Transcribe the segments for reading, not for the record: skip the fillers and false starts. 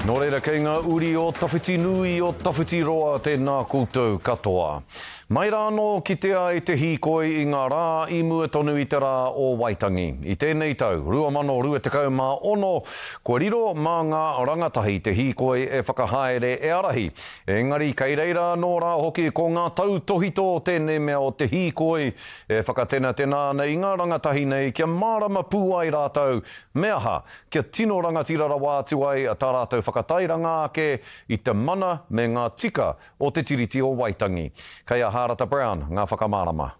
Nō reira, kei ngā uri o Tawhitinui, o Tawhitiroa, tēnā koutou katoa. Mai rā anō kitea ai te hīkoi i ngā rā i mua tonu i te rā o Waitangi. I tēnei tau, 2026, kua riro mā ngā rangatahi te hīkoi e whakahaere e ārahi. Engari kei reira anō rā hoki ko ngā tautōhito o tēnei mea o te hīkoi e whakatenatena ana i ngā rangatahi nei kia mārama pū ai rātou me aha kia tino rangatira rawa atu ai tā rātou whakatairanga ake i te mana me ngā tika o Te Tiriti o Waitangi. Kei a Hārata Brown ngā whakamārama.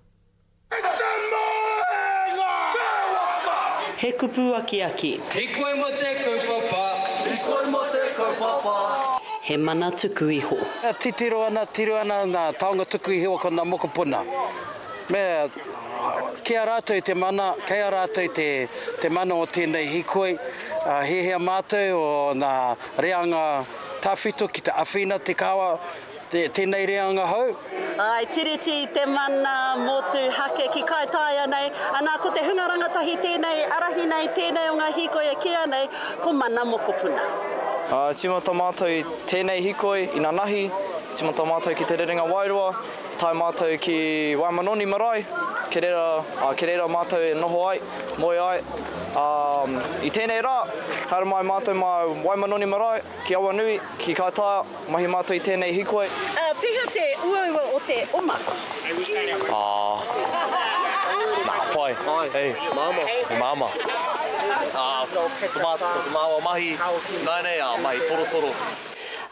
I te moenga! Te waka! He kupu akiaki. Hikoi mo te kaupapa. Hikoi mo te kaupapa. He mana tuku iho. Titiro ana, tiro ana nga taonga tuku iho ko nga mokopuna. Me, ki a rātou te mana, kei a rātou te, te mana o tēnei hikoi. Hiahia mātou o ngā reanga tawhito ki te awhina te kawa, te, tēnei reanga hou. Āe, Tiriti te mana motuhake ki Kaitaia nei, anā ko te hunga rangatahi tēnei, arahi nei, tēnei o ngā hīkoi e kīia nei, ko Mana Mokopuna. Ā, tīmata mātou i tēnei hikoi inanahi, tīmata mātou ki Te Rerenga Wairua, Tae mātou ki Waimanoni marae, ki reira, ā, ki reira mātou e noho ai, moe ai. Ā, i tēnei rā, haere mai mātou mā Waimanoni marae, ki Awanui, ki Kaitaia, mahi mātou i tēnei hikoi. Ā, pēhea te uaua o te oma? Ā, nā, pai. Hei, māmā. He māmā. Ā, ko te māua mahi, nāianei, ā, mahi torotoro.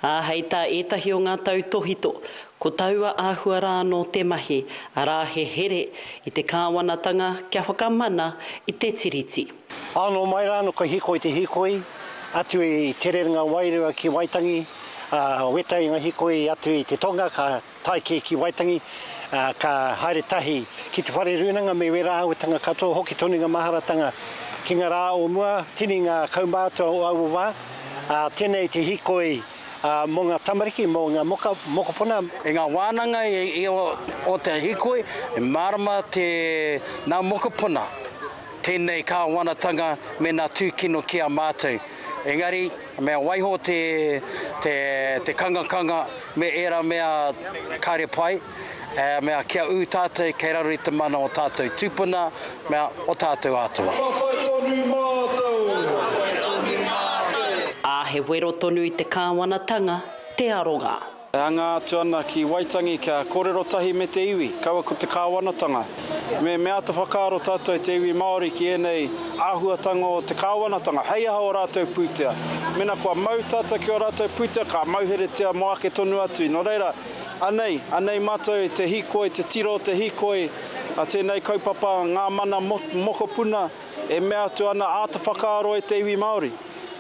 Ā, hei tā ētahi o ngā tautōhito, Ko taua āhua rā anō te mahi, arā he here i te kāwanatanga kia whakamana i te Tiriti. Ā, nō mai rā anō ka hīkoi te hīkoi, atu i Te Rerenga Wairua ki Waitangi, ā, weta i ngā hīkoi atu i te tonga ka tae kē ki Waitangi, ā, ka haere tahi ki te whare rūnanga me wērā āhuatanga katoa, hoki tonu ngā maharatanga ki ngā rā o mua, tini ngā kaumātua o aua wā, ā, tēnei te hīkoi. Ā, mō ngā tamariki, mō ngā moka, mokopuna. I ngā wānanga i o te hikoi, e mārama te nā mokopuna tēnei kāwanatanga me nā tūkino ki a mātou. Engari, mea waiho te, te, te kangakanga me ērā mea kāre pai, mea kia ū tātou kei raro i te mana o tātou tūpuna, mea o tātou atua. Whawhai tonu mātou! Whawhai tonu mātou! Ā, he wero tonu i te kāwanatanga te aronga. E anga atu ana ki Waitangi kia kōrero tahi me te iwi, kaua ko te kāwanatanga. Me me āta whakaaro tātou te iwi Māori ki ēnei āhuatanga o te kāwanatanga, hei aha ō rātou pūtea. Mēnā kua mau tātou ki ō rātou pūtea, ka mauheretia mō ake tonu atu. Nō reira, Anei, anei mātou te hīkoi, te tiro o te hīkoi a tēnei kaupapa Ngā Mana Mokopuna e mea atu ana āta whakaaro e te iwi Māori.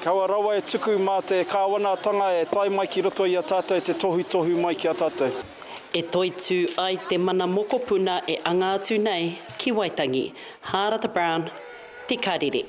Kaua rawa e tuku mā te kāwanatanga e tae mai ki roto i a tātou te tohutohu mai ki a tātou. E toitū ai te mana mokopuna e anga atu nei ki Waitangi. Hārata Brown, Te Karere.